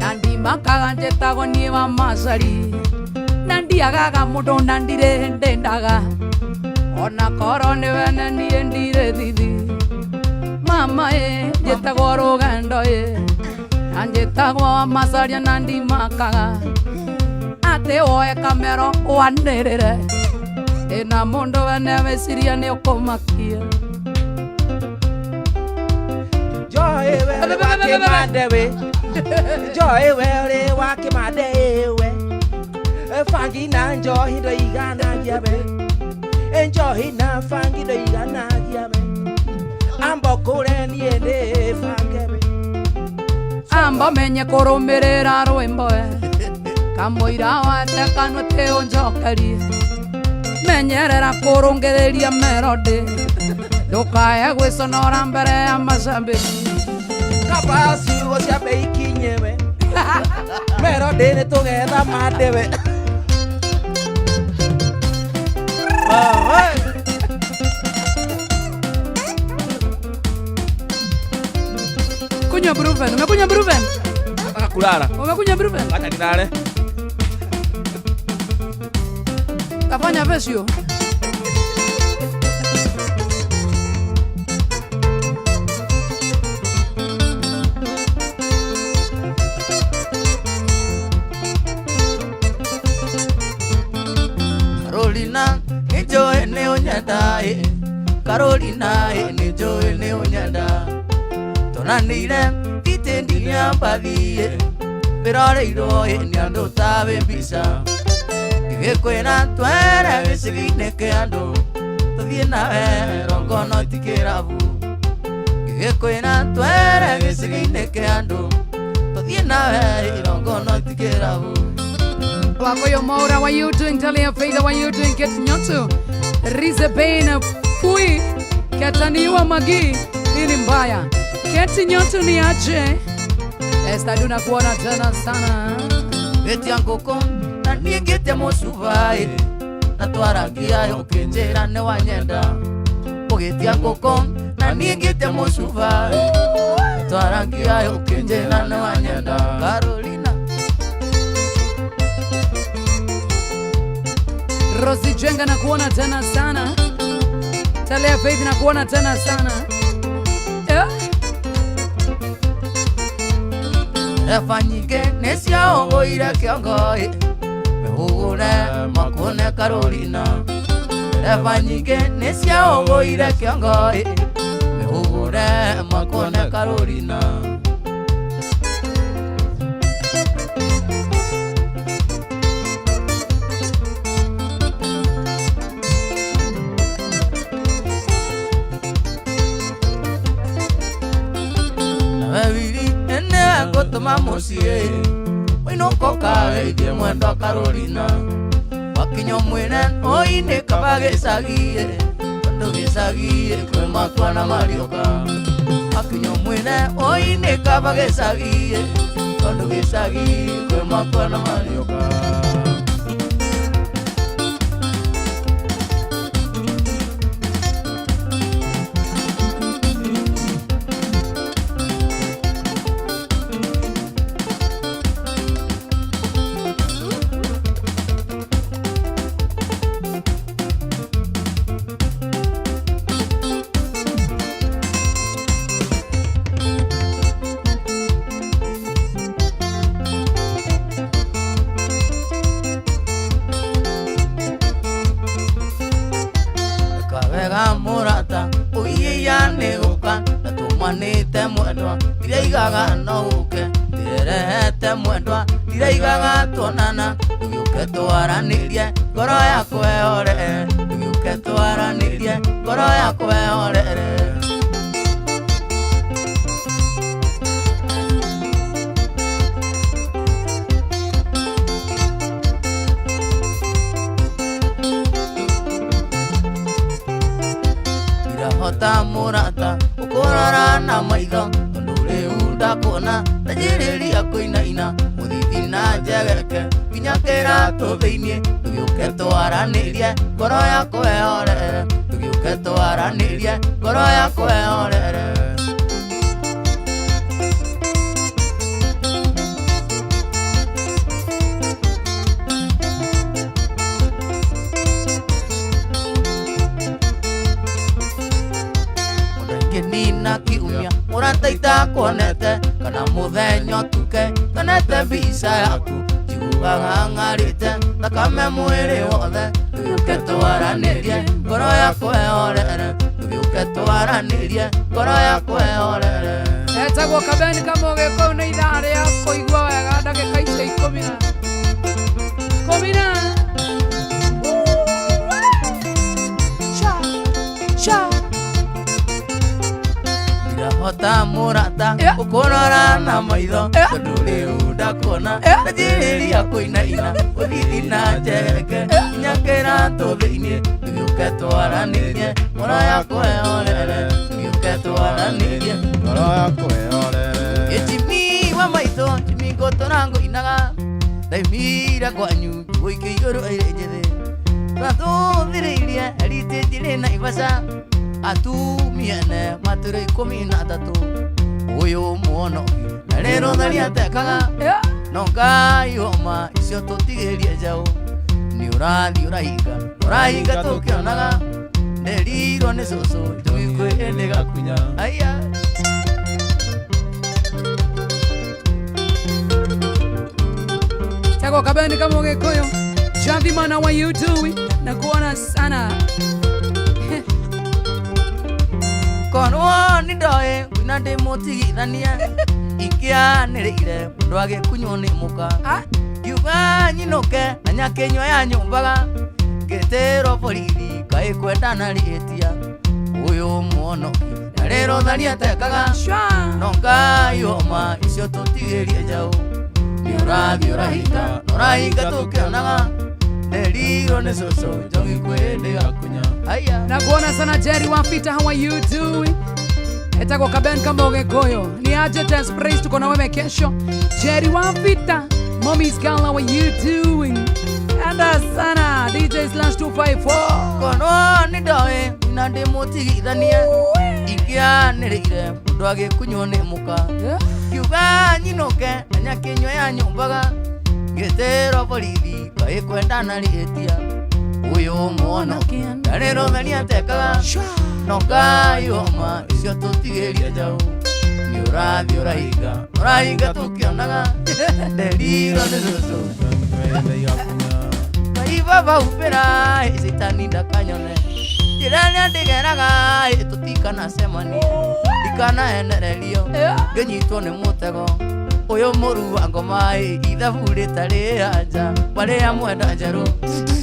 Na ndimakaga njĩtagwo niĩ wa macari. Na ndiagaga mũndũ na ndirĩ ndendaga. Ona korwo nĩ wene niĩ ndirĩ thithi. Mama ĩ njĩtagwo rũgendo ĩ. Na njĩtagwo wa macaria na ndimakaga. Atĩ woe kamero wanĩrĩre. Ndĩna mũndũ wene weciria nĩ ũkũmakia. Joy we uri wa kimande we. Joy we uri wa kimande we. Fangi na njohi ndoiganagia we. Njohi na fangi ndoiganagia we. Ambo kure niĩ ndĩ bange we. Amba menye kũrũmĩrĩra rwĩmbo e. Kamũira wate kanua tĩ ũnjokerie. Menyerera kũrũngĩrĩria melody. Ndũkae gwĩconora mbere ya macambĩki. Kaba ciugo cia mbei ikinye we. Melody nĩ tũgetha mande we. Mama. Kunywa Brufen, umekunywa Brufen? Nataka kulala. Umekunywa Brufen? Acha nilale. Tafanya vesio. Carolina nĩ njũĩ nĩ ũnyenda ĩ. Carolina ĩ nĩ njũĩ nĩ ũnyenda. Tuonanĩire itindi ya mbathi wĩroreirwo nĩ andũ tawe mbica ngĩgĩkwĩra twere gĩcagi-inĩ kĩa andũ tũthiĩ nawe rongono ti kĩrabu ngĩgĩkwĩra twere gĩcagi-inĩ kĩa andũ tũthiĩ nawe rongono ti kĩrabu. Wakoyo Maura, what you doing? Talia Faith, what you doing? Ket Nyoto, Rize Bain, Fui, Kataniwa Magi, hii ni mbaya. Keti Nyoto ni aje? Esther Duna kuona tena sana. Ĩtia ngũkũ na niĩ ngĩte mũcuba na twarangia ũkĩnjĩra nĩ wanyenda ũgĩtia ngũkũ na niĩ ngĩte mũcuba na twarangia ũkĩnjĩra nĩ wanyenda Carolina. Rosi Jenga na kuona tena sana. Talia Faith na kuona tena sana. Eh? Reba nyingĩ nĩ ciaũgũire kĩongo mĩhũgũre makune Carolina. Reba nyingĩ nĩ ciaũgũire kĩongo mĩhũgũre makune Carolina. Nawe wiri ene ngũtũma mũciĩ ũinũka ũkageithie mwendwa Carolina wakinya ũmwĩre ũinĩ kaba gĩcagi tondũ gĩcagi kwĩ makwa na marioka wakinya ũmwĩre ũinĩ kaba gĩcagi tondũ gĩcagi kwĩ makwa na marioka. Wega mũrata ũiya nĩ gũka na tũmanĩte mwendwa ndiraigaga no ũke ndirerehete mwendwa ndiraigaga tuonana ndũgĩũke twaranĩrie ngoro yakwa ĩhorere ndũgĩũke twaranĩrie ngoro yakwa ĩhorere. Ndirahota mũrata ũkũrora na maitho tondũ rĩu ndakuona ndanjĩrĩria kũinaina mũthithi na njegeke nginya kĩratũ thĩiniĩ ndũgĩũke twaranĩrie ngoro yakwa ĩhorere ndũgĩũke twaranĩrie ngoro yakwa ĩhorere. Nina kiumia mũrata itakuonete kana mũthenya ũtuke tonete mbica yaku njiguaga ng'arĩte thakame mwĩrĩ wothe ndũgĩũke twaranĩrie ngoro yakwa ĩhorere ndũgĩũke twaranĩrie ngoro yakwa ĩhorere. Etagwo Kabeni kama ũgĩkũyũ nĩ ithaa rĩa kũigua wega ndagĩka icio ikũmi na ikũmi na Cha, cha. Ndirahota mũrata ũkũrora na maitho tondũ rĩu ndakuona ndanjĩrĩria kũinaina ũthithi na njegeke nginya kĩratũ thĩiniĩ ndũgĩũke twaranĩrie ngoro yakwa ĩhorere ndũgĩũke twaranĩrie ngoro yakwa ĩhorere. Ĩjimi wa maitho njimi ngũtũra ngũinaga ndaimire kwanyu ngũikio igũrũ ĩrĩ njĩthĩ twatũthĩrĩirie heritage rĩ Naivasha atumiene matũrĩ 13 ũyũ mũonoki na rĩrũ tharia tekaga no Ngai homa icio tũtigĩrie njaũ nĩ ũrathiĩ ũrahinga ũrahinga tũkĩonaga nderirwo nĩ cũcũ njũgĩ kwĩ ĩndĩ gakunya aya. Chako Kabeni kama ũgĩkũyũ Javi mana wa you doing na kuona sana. Korwo nĩ ndoĩ Nyina ndĩmũtigithanie ingĩanĩrĩire mũndũ agĩkunywo nĩ mũka. Ah. Ngiuga nyinũke na nyakĩnyua ya nyũmbaga ngĩtĩrwo borithi kaĩ kwendana rĩtia ũyũ mũonoki na rĩro tharia tekaga. Shwa. No Ngai oma icio tũtigĩrie njaũ nĩ ũrathiĩ ũrahinga na ũrahinga tũkĩonaga nderirwo nĩ cũcũ njogi kwĩndĩ gakunya haya. Nakuona sana Jerry Wafita, how are you doing? Etagwo Kaben kama Ogekoyo. Ni aje Test Praise, tuko na wewe kesho. Jerry Wafita, Mommy's girl, how are you doing? Anda sana DJ slash 254. Korwo nĩ ndoĩ na ndĩmũtigithanie ingĩanĩrĩire mũndũ agĩkunywo nĩ mũka. Yeah. Ngiuga nyinũke na nyakĩnyua ya nyũmbaga ngĩtĩrwo borithi kaĩ kwendana rĩtia ũyũ mũonoki ndarĩ rũthania tekaga. Shwa. No Ngai oma icio tũtigĩrie njaũ nĩ ũrathiĩ ũrahinga ũrahinga tũkĩonaga nderirwo nĩ cũcũ Ngai baba humbĩra citani ndakanyone njĩra ĩrĩa ndĩgeraga tũtikanacemanie ndikanaenererio Yeah. ngĩnyitwo nĩ mũtego ũyũ mũru wa ngoma ithabu rĩtarĩ anja barĩa mwenda njerũ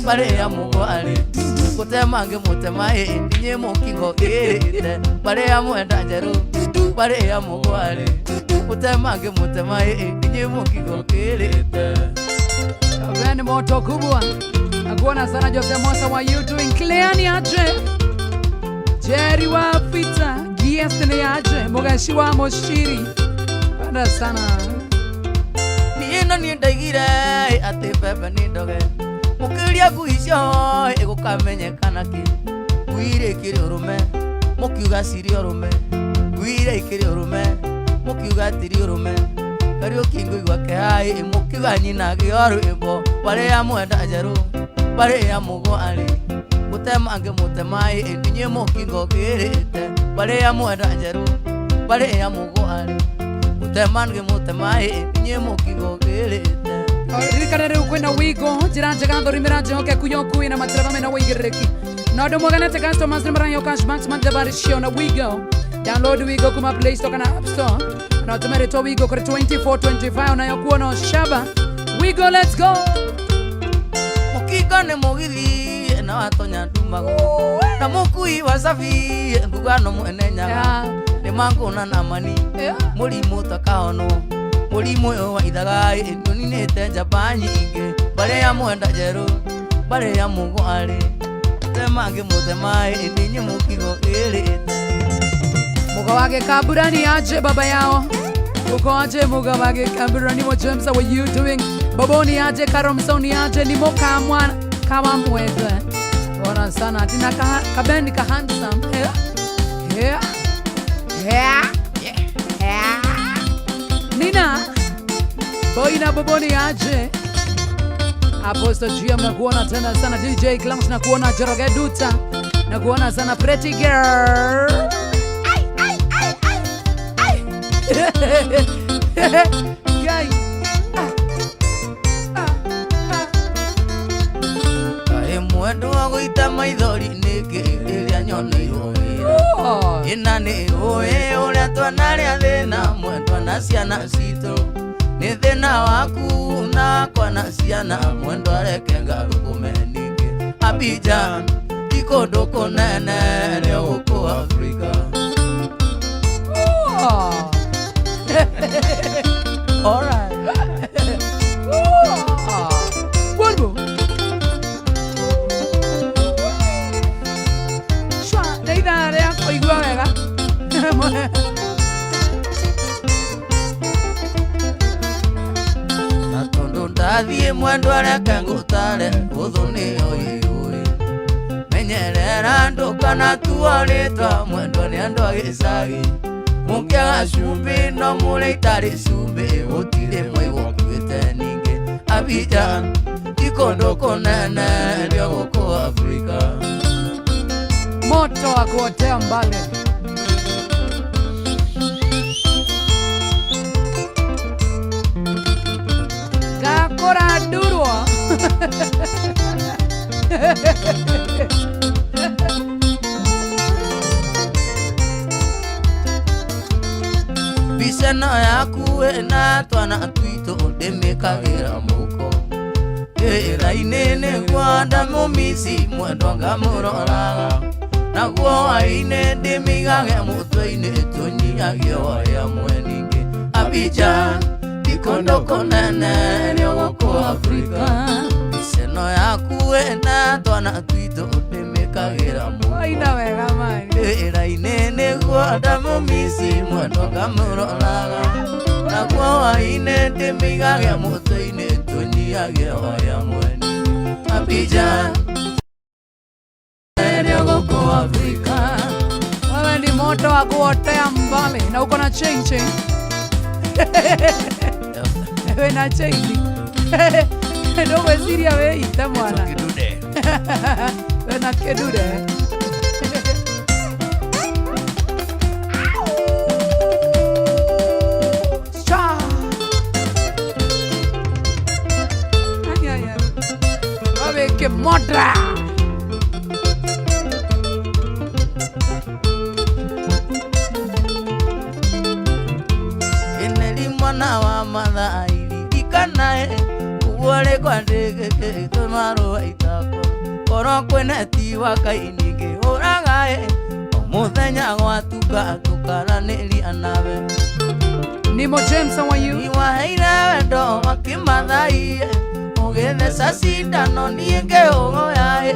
barĩa mũgwarĩ gũtema ngĩmũtema inyĩ mũkingo ĩrĩte barĩa mwenda njerũ barĩa mũgwarĩ gũtema ngĩmũtema inyĩ mũkingo ĩrĩte. Kaben moto kubwa. Nakuona sana Jose Mosa, how are you doing? Claire ni aje? Jerry Wafita, guest ni aje? Mugashi wa Moshiri. Panda sana. Niĩ no niĩ ndaigire atĩ mbembe nĩ ndoge mũkĩria ngui icio ĩgũkamenyekana kĩ ngui iria ikĩrĩ ũrũme mũkiuga cirĩ ũrũme ngui iria ikĩrĩ ũrũme mũkiuga tirĩ ũrũme Kariũki ngũigua kehai mũkiuga nyina gĩo rwĩmbo barĩa mwenda njerũ barĩa mũgwarĩ gũtema ngĩmũtema inyuĩ mũkingo kĩrĩte barĩa mwenda njerũ barĩa mũgwarĩ gũtema ngĩmũtema inyuĩ mũkingo kĩrĩte. Ririkana rĩu kwĩna wigo njĩra njega thũrimĩra njehokeku ya ũkui na matereba mena wĩigĩrĩrĩki na ũndũ mwega nĩ atĩ customers nĩ maraheo cashbacks mathabarĩ cio na Wigo. Download Wigo kuma Play Store kana App Store na ũtũme rĩtwa Wigo kũrĩ 2425 nayo kuona ũcamba. Wigo, let's go. Mũkingo nĩ mũgithi na watonya ndumagwo na mũkui wa cabi ngugano mwene nyaga. Yeah. Nĩ mangũna na mani. Yeah. Mũrimũ takaonwo mũrimũ ũyũ wa ithaga nĩũninĩte njamba nyingĩ barĩa mwenda njerũ barĩa mũgwarĩ tema ngĩmũtema ĩndĩ mũkingo ĩrĩte. Muga wake Kaburani aje baba yao. Uko aje Muga wake Kaburani wa James, how are you doing? Baboni aje Karomsoni aje ni moka mwana kama mweze. Bona sana tina ka kabendi ka handsome. Yeah. Yeah. Yeah. Yeah. Nina Boina Boboni aje. Apostle GM nakuona tena sana DJ Clowns nakuona Jeroge Duta nakuona sana pretty girl. Guy. Ah. Ah. Ah. Kaĩ mwendwa gũita maithori nĩkĩ rĩrĩa nyoneirwo wĩra. Oh. Ĩna nĩ ũĩ ũrĩa twanarĩa thĩna mwendwa na ciana citũ nĩ thĩna waku nakwa na ciana mwendwa reke ngarũgũme ningĩ Abidjan ti kũndũ kũnene nĩ gũkũ Afrika. Oh. Alright. Oh. One more. Shwa, nĩ ithaa rĩa kũigua wega. Na tondũ ndathiĩ mwendwa reke ngũtare ũthũ nĩyo ĩũĩ menyerera ndũkanatuo rĩtwa mwendwa nĩ andũ a gĩcagi mũkĩaga cumbĩ no mũrĩ itarĩ cumbĩ gũtirĩ mũigua ũkuĩte ningĩ Abidjan ti kũndũ kũnene nĩ gũkũ Afrika. Moto wa kuotea mbali. Gakora durwo. Mbica ĩno yaku ĩna twana twitũ ndĩmĩkagĩra mũko ĩra-inĩ nĩguo ndamũmici mwendwa ngamũroraga naguo hwaĩ-inĩ ndĩmĩigage mũtwe-inĩ tũnyihagie warĩa mweningĩ Abidjan ndikondo kũnene nĩ gũkũ Afrika mbica ĩno yaku ĩna twana twitũ ndĩmĩkagĩra mũko Waina wega mani. ĩra-inĩ nĩguo ndamũmici mwendwa ngamũroraga naguo hwaĩ-inĩ ndĩmĩigage mũtwe-inĩ tũnyihagie warĩa mweni Abidjan nĩ gũkũ Afrika. Wewe ni moto wa kuotea mbali na uko na chenche. Wewe na chenji. Ndogweciria wĩite mwana. Kidude. We na kidude. Cha. Ai, ai, ai. Wewe kimoda. Eneri mwana wa Mathai ririkanae ũguo rĩkwa ndĩgĩkĩtwo marũa itakwa korwo kwĩna tiwa Ngai ningĩhũragae o mũthenya gwatuka tũkaranĩria nawe. Nimo James, how are you? Iwaheire wendo wa kĩmathai ũgĩtheca cindano niĩ ngĩũgoyaĩ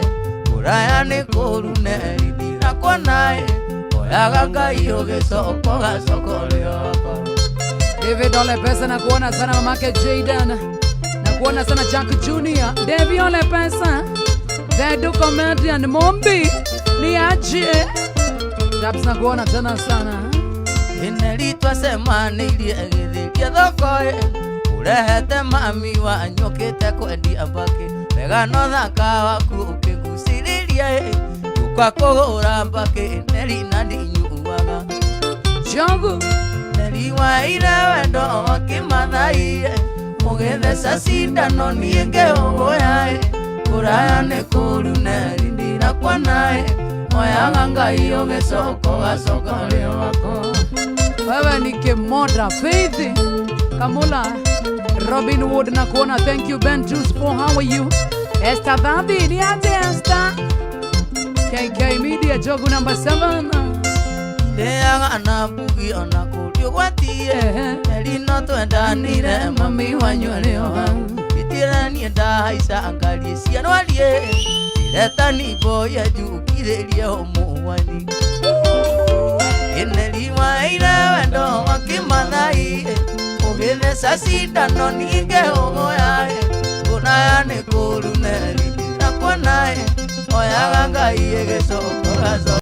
kũraya nĩ kũũru neri ndirakuonaĩ oyaga Ngai ũgĩcoka ũgacoka wakwa. David Ole Pesa na kuona sana mamake Jaden. Na kuona sana Jack Junior. David Ole Pesa. The Do Comedian Mombi. Ni aje. Dabs na kuona tena sana. Eneri twacemanĩirie ĩgĩthĩria thoko ĩ ũrehete mami wanyũkĩte kwendia mbakĩ wega no thaka waku ũkĩgucĩrĩria ĩ ngũka kũgũra mbakĩ neri na ndinyuaga. Jogu. Neri waire wendo wa kĩmathai ũgĩtheca cindano niĩ ngĩũgũya ĩ kũraya nĩ kũũru neri ndirakuona ĩ oyaga Ngai ũgĩcoka ũgacoka ũrĩ wakwa. Wewe ni kimoda. Faith Kamula. Robin Wood na kuona. Thank you Ben Juice for how are you? Esther Dhadhi, ni aje Esther? KK Media Jogu number 7. Ndĩaga na mbugi ona kũrĩ ũgwati Ehe. Neri no twendanire mami wanyu arĩ o hau itiranie ndahaica ngari cianwarie ndĩretani boya njukithĩrie ũmũwani Eneri waire wendo wa kĩmathai ũgĩtheca cindano niĩ ngĩũgoya kũraya nĩ kũũru neri ndirakuona oyaga Ngai ĩgĩcoka ũgacoka.